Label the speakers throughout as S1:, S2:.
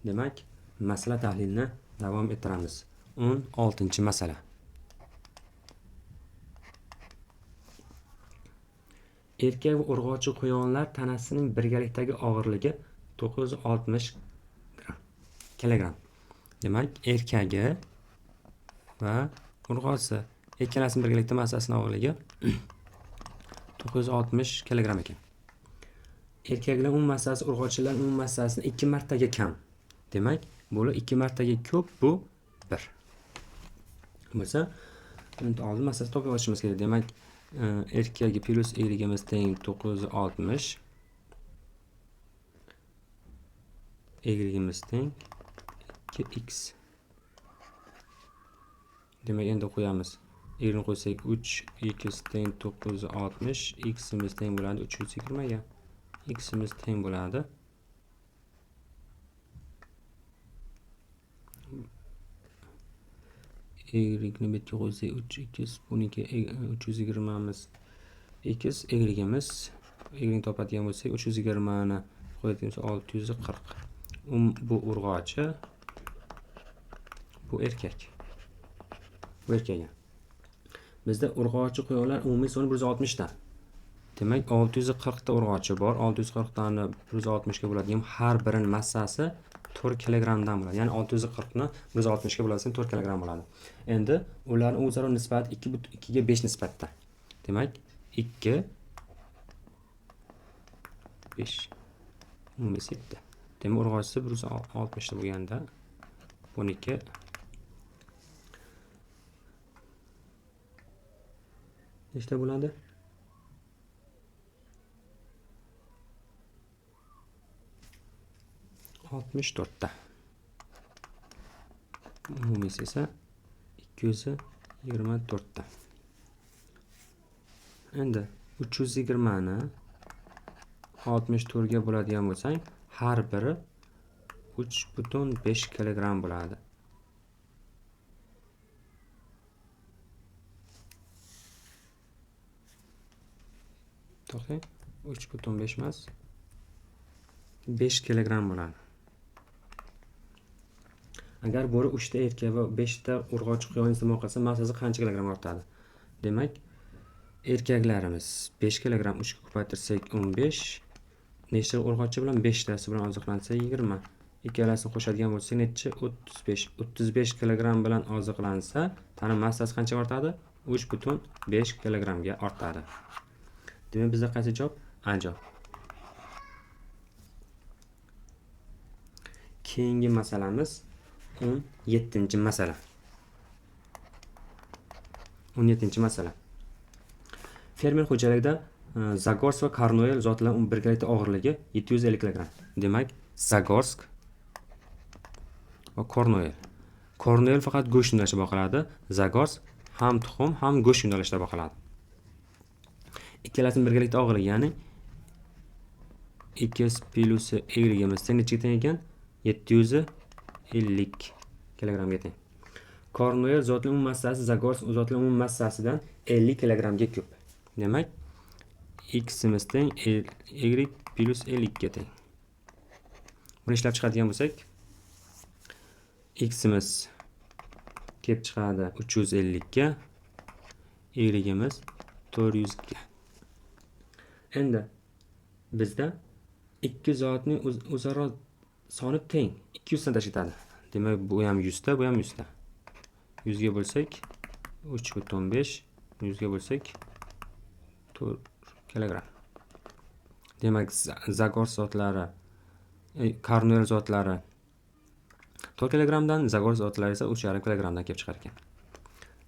S1: Demak, masala tahlilini davom ettiramiz. 16-masala. Erkak va urg'ochi quyonlar tanasining birgalikdagi og'irligi 960 kilogramm. Demak, erkagi va urg'ochisi ikkalasining birgalikda massasining og'irligi 960 kilogramm ekan. Erkaklar umumiy massasi urg'ochilar umumiy massasidan 2 martaga kam. Demak, bular 2 martaga ko'p, bu 1. Bo'lsa, endi oldin massasini topib olishimiz kerak. Demak, erkagi plyus y'imiz teng 960, y'imiz teng 2x. Demak, endi qo'yamiz. Y'ni qo'ysak 3 x teng 960, x'imiz teng bo'ladi 320 ga. X'imiz teng bo'ladi y'ni bu yerga qo'ysak 3x, buniki 320miz x, y'imiz, y'ni topadigan bo'lsak 320ni qo'yadigan bo'lsak 640. Bu urg'ochi, bu erkak. Bu erkak. Bizda urg'ochi quyonlar umumiy soni 160 ta. Demak, 640 ta urg'ochi bor. 640 tani 160 ga bo'ladigan har birining massasi 4 kilogrammdan bo'ladi. Ya'ni 640 ni 160 ga bo'ladigan 4 kilogramm bo'ladi. Endi ularning o'zaro nisbati 2.2 ga 5 nisbatda. Demak, 2 5 umumiysi 7. Demak, urg'ochisi 160 ta bo'lganda buniki nechta bo'ladi? 64 ta. Umumiysi esa 224 ta. Endi 320 ni 64 ga bo'ladigan bo'lsang, har biri 3.5 kilogramm bo'ladi. To'xtang, 3.5 emas, 5 kilogramm bo'ladi. Agar bo'ri 3 ta erkak va 5 ta urg'ochi quyon iste'mol qilsa, massasi qancha kilogramm ortadi? Demak, erkaklarimiz 5 kilogramm 3 ga ko'paytirsak 15, nechta urg'ochi bilan 5 tasi bilan oziqlansa 20. Ikkalasini qo'shadigan bo'lsak necha? 35. 35 kilogramm bilan oziqlansa, tana massasi qancha ortadi? 3.5 kilogrammga ortadi. Demak, bizda qaysi javob? A javob. Keyingi masalamiz 17-masala. 17-masala. Fermer xo'jaligida Zagorsk va Karnoel zotlar birgalikda og'irligi 750 kilogramm. Demak, Zagorsk va Kornoel. Kornoel faqat go'sht yo'nalishida boqiladi. Zagorsk ham tuxum, ham go'sht yo'nalishida boqiladi. Ikkalasining birgalikda og'irligi, ya'ni x plyus y'imiz teng nechaga teng ekan? 750 kilogrammga teng. Kornoel zotli umumiy massasi Zagorsk zotli umumiy massasidan 50 kilogrammga ko'p. Demak, x'imiz teng y plyus 50 ga teng. Buni ishlab chiqadigan bo'lsak, x'imiz kelib chiqadi 350 ga, y'imiz 400 ga. Endi bizda ikki zotning o'zaro soni teng, 200 dan tashkil etadi. Demak, bu ham 100 ta, bu ham 100 ta. 100 ga bo'lsak 3.5, 100 ga bo'lsak 4 kilogramm. Demak, Zagorsk zotlari, Karnoel zotlari 4 kilogrammdan, Zagorsk zotlari esa 3.5 kilogrammdan kelib chiqar ekan.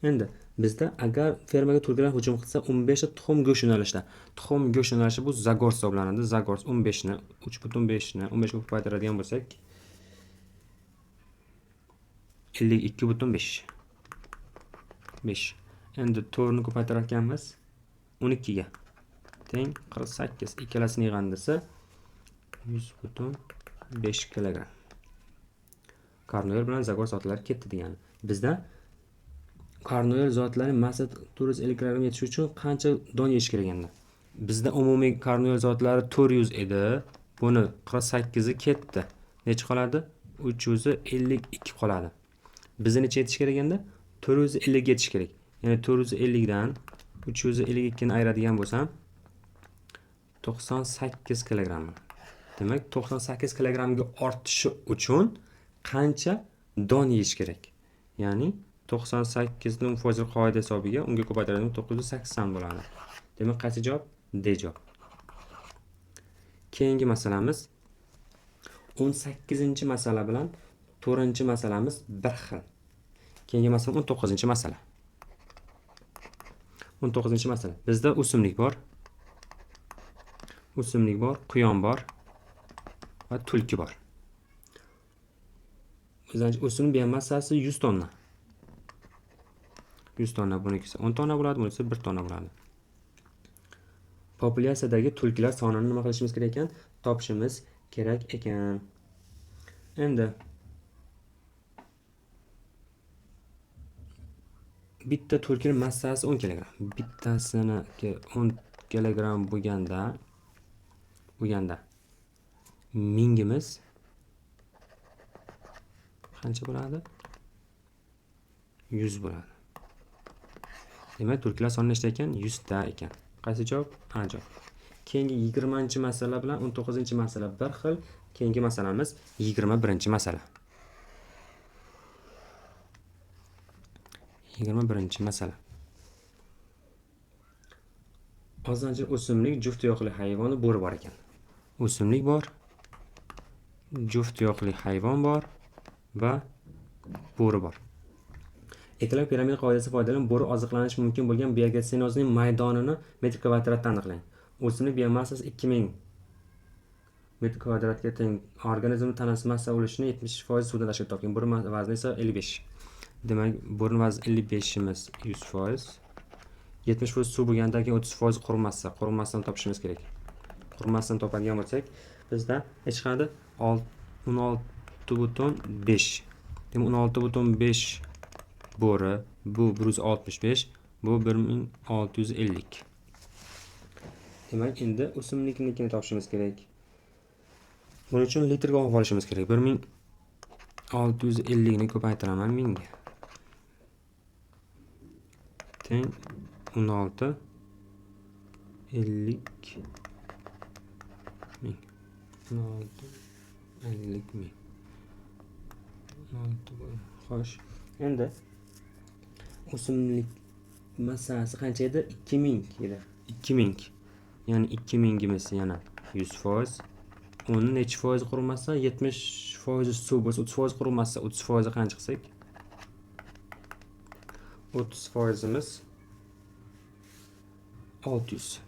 S1: Endi bizda agar fermaga turklar hujum qilsa, 15 ta tuxum go'sht yo'nalishida. Tuxum go'sht yo'nalishi bu Zagorsk hisoblanadi. Zagorsk 15 ni 3.5 ni 15 ga ko'paytiradigan bo'lsak 52.5. 5. Endi 4 ni ko'paytirar ekanmiz 12 ga teng 48. Ikkalasini yig'andisi 100.5 kilogramm. Karnoel bilan Zagorsk zotlari ketdi degani. Bizda Karnoel zotlari massa 450 kilogramm yetishi uchun qancha don yeyish kerak endi? Bizda umumiy Karnoel zotlari 400 edi. Buni 48 i ketdi. Necha qoladi? 352 qoladi. Bizga necha yetish kerak endi? 450 ga yetish kerak. Ya'ni 450 dan 352 ni ayiradigan bo'lsam 98 kilogramm. Demak, 98 kilogrammga ortishi uchun qancha don yeyish kerak? Ya'ni 98 ning foizli qoida hisobiga unga ko'paytiradigan 980 bo'ladi. Demak, qaysi javob? D javob. Keyingi masalamiz 18-masala bilan 4-masalamiz bir xil. Keyingi masala 19-masala. 19-masala. Bizda o'simlik bor. O'simlik bor, quyon bor va tulki bor. O'simlik biomassasi 100 tonna. 100 tonna, bunikisi 10 tonna bo'ladi, bunisi 1 tonna bo'ladi. Populyatsiyadagi tulkilar sonini nima qilishimiz kerak ekan? Topishimiz kerak ekan. Endi bitta tulkining massasi 10 kilogramm. Bittasiniki 10 kilogramm bo'lganda mingimiz qancha bo'ladi? 100 bo'ladi. Demak, tulkilar soni nechta ekan? 100 ta ekan. Qaysi javob? A javob. Keyingi 20-masala bilan 19-masala bir xil. Keyingi masalamiz 21-masala. 21-masala. Ozancha o'simlik juft tuyoqli hayvoni bo'ri bor ekan. O'simlik bor, juft tuyoqli hayvon bor va bo'ri bor. Ekologik piramida qoidasi foydalanib bo'ri oziqlanishi mumkin bo'lgan biogetsenozning maydonini metr kvadratda aniqlang. O'simlik biomassasi 2000 metr kvadratga teng. Organizmning tanasi massa ulushini 70% suvdan tashkil topgan. Bo'ri vazni esa 55. Demak, bo'rining vazni 55imiz 100%. 70% suv bo'lgandan keyin 30% quruq massa. Quruq massani topishimiz kerak. Quruq massani topadigan bo'lsak, bizda hech qanday 16.5. Demak, 16.5 bo'ri, bu 165, bu 1650. Demak, endi o'simliknikini topishimiz kerak. Buning uchun litrga olib olishimiz kerak. 1650 ni ko'paytiraman 1000 ga. Teng 16 ellik ming. 16 ellik ming. 16 xo'sh. Endi o'simlik massasi qancha edi? 2000 edi. 2000. Ya'ni 2000imiz yana 100%. Uni necha foiz quruq massa? 70% suv bo'lsa, 30% quruq massa, 30% qancha qilsak? 30%imiz 600.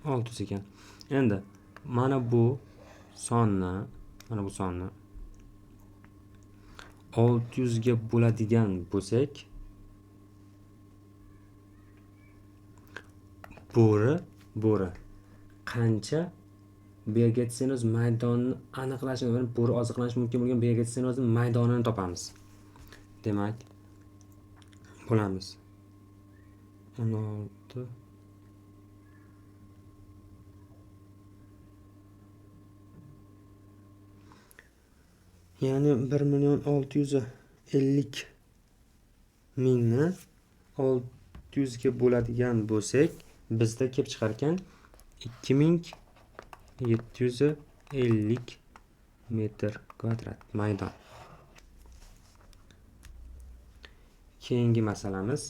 S1: 600 ekan. Endi mana bu sonni 600 ga bo'ladigan bo'lsak, bo'ri qancha biogetsenuz maydonini aniqlashimiz, ya'ni bo'ri oziqlanishi mumkin bo'lgan biogetsenozning maydonini topamiz. Demak, bo'lamiz 16 ya'ni 1 650 000 ni 600 ga bo'ladigan bo'lsak, bizda kelib chiqar ekan 2750 metr kvadrat maydon. Keyingi masalamiz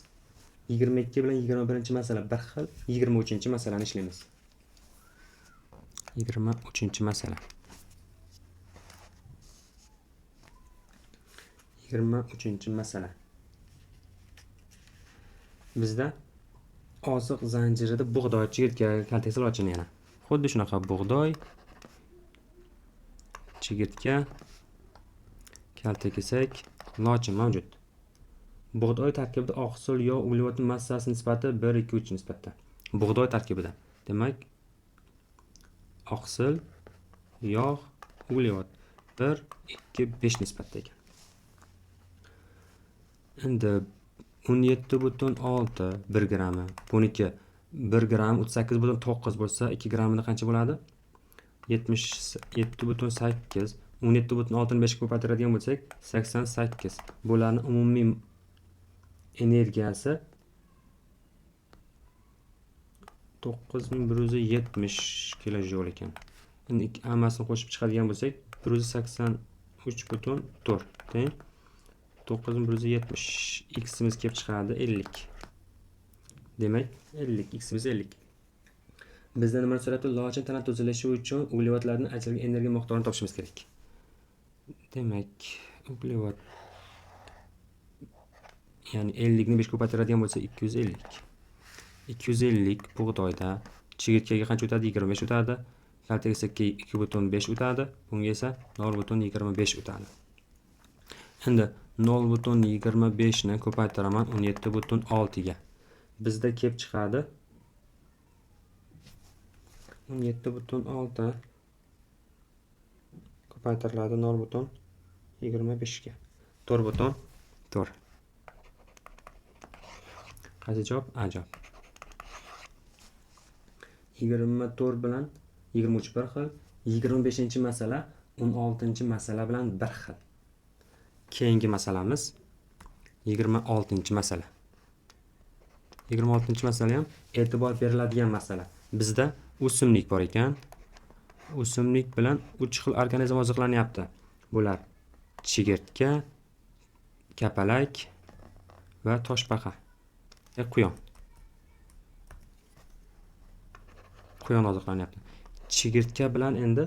S1: 22 bilan 21-masala bir xil, 23-masalani ishlaymiz. 23-masala. 23-masala. Bizda oziq zanjirida bug'doy, chigirtka, kaltak lochin yana. Xuddi shunaqa bug'doy, chigirtka, kaltakesak, lochin mavjud. Bug'doy tarkibida oqsil, yog', uglevod massasi nisbati 1, 2, 3 nisbatda. Bug'doy tarkibida. Demak, oqsil, yog', uglevod 1, 2, 5 nisbatda ekan. Endi 17.6 1 grammi. Buniki 1 gramm 38.9 bo'lsa, 2 grammida qancha bo'ladi? 77,8 17,6 ni 5 ga ko'paytiradigan bo'lsak 88. Bularni umumiy energiyasi 9170 kilojoul ekan. Endi hammasini qo'shib chiqadigan bo'lsak 183,4 teng 9170. X'imiz kelib chiqadi 50. Demak 50, x'imiz 50. Bizdan nima so'rabdi? Lochin tana tuzilishi uchun uglevodlardan ajralgan energiya miqdorini topishimiz kerak. Demak, uglevod, ya'ni 50 ni 5 ko'paytiradigan bo'lsa 250. 250 bug'doyda chigirtkaga qancha o'tadi? 25 o'tadi. Kaltakesakka 2,5 o'tadi. Bunga esa 0,25 o'tadi. Endi 0,25 ni ko'paytiraman 17,6 ga. Bizda kelib chiqadi 17,6 ko'paytiriladi 0,25 ga. 4,4. Qaysi javob? A javob. 24 bilan 23 bir xil, 25-masala 16-masala bilan bir xil. Keyingi masalamiz 26-masala. 26-masala ham e'tibor beriladigan masala. Bizda o'simlik bor ekan. O'simlik bilan 3 xil organizm oziqlanyapti. Bular chigirtka, kapalak va toshbaqa. Quyon. Quyon oziqlanyapti. Chigirtka bilan endi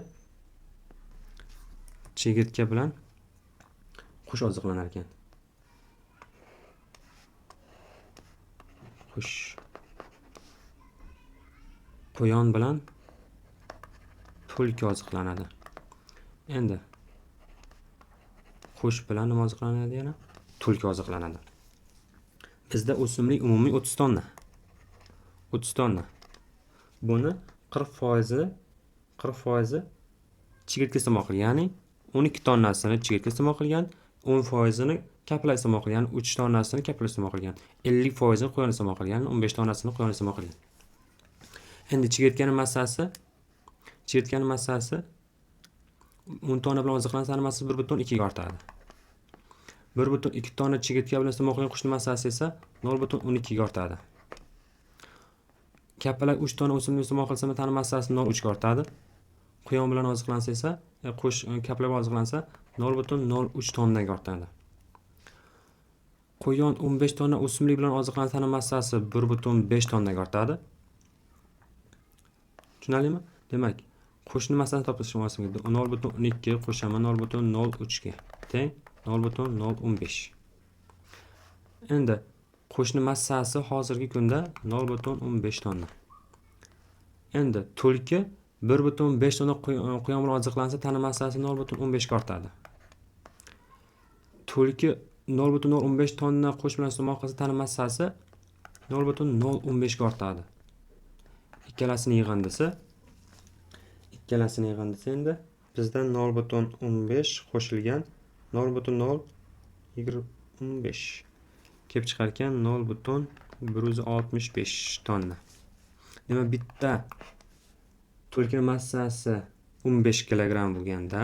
S1: chigirtka bilan qush oziqlanar ekan. Qush. Quyon bilan tulki oziqlanadi. Endi qush bilan nima oziqlanadi yana? Tulki oziqlanadi. Bizda o'simlik umumiy 30 tonna. 30 tonna. Buni 40% chigirtka iste'mol qilgan, ya'ni 12 tonnasini chigirtka iste'mol qilgan, 10%ini kapalak iste'mol qilgan, 3 tonnasini kapalak iste'mol qilgan, 50%ini quyon iste'mol qilgan, 15 tonnasini quyon iste'mol qilgan. Endi chigirtkaning massasi 10 tonna bilan oziqlansa, massasi 1,2 ga ortadi. 1,2 tonna chigirtka bilan iste'mol qilgan qushning massasi esa 0,12 ga ortadi. Kapalak 3 tonna o'simlik iste'mol qilsa, tana massasi 0,3 ga ortadi. Quyon bilan oziqlansa esa, qush kapalak bilan oziqlansa 0,03 tonnaga ortadi. Quyon 15 tonna o'simlik bilan oziqlansa, tana massasi 1,5 tonnaga ortadi. Tushunarlimi? Demak, qushning massasini topishim 0,12 qo'shaman 0,03 ga teng 0,015. Endi qushning massasi hozirgi kunda 0,15 tonna. Endi tulki 1,5 tonna quyon bilan oziqlansa, tana massasi 0,15 ga ortadi. Tulki 0,015 tonna qush bilan iste'mol qilsa, tana massasi 0,015 ga ortadi. Ikkalasini yig'indisi endi bizdan 0,15 qo'shilgan 0,025 kelib chiqar ekan 0,165 tonna. Demak, bitta tulkining massasi 15 kilogramm bo'lganda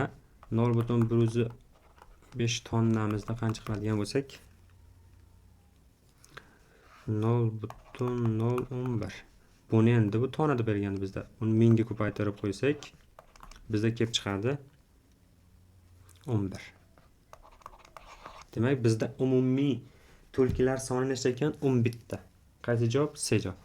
S1: 0,105 tonnamizda qancha qiladigan bo'lsak 0,011. Buni endi bu tonnada bergan bizda. Uni 1000 ga ko'paytirib qo'ysak, bizda kelib chiqadi 11. Demak, bizda umumiy tulkilar soni necha ekan? 11 ta. Qaysi javob? C javob.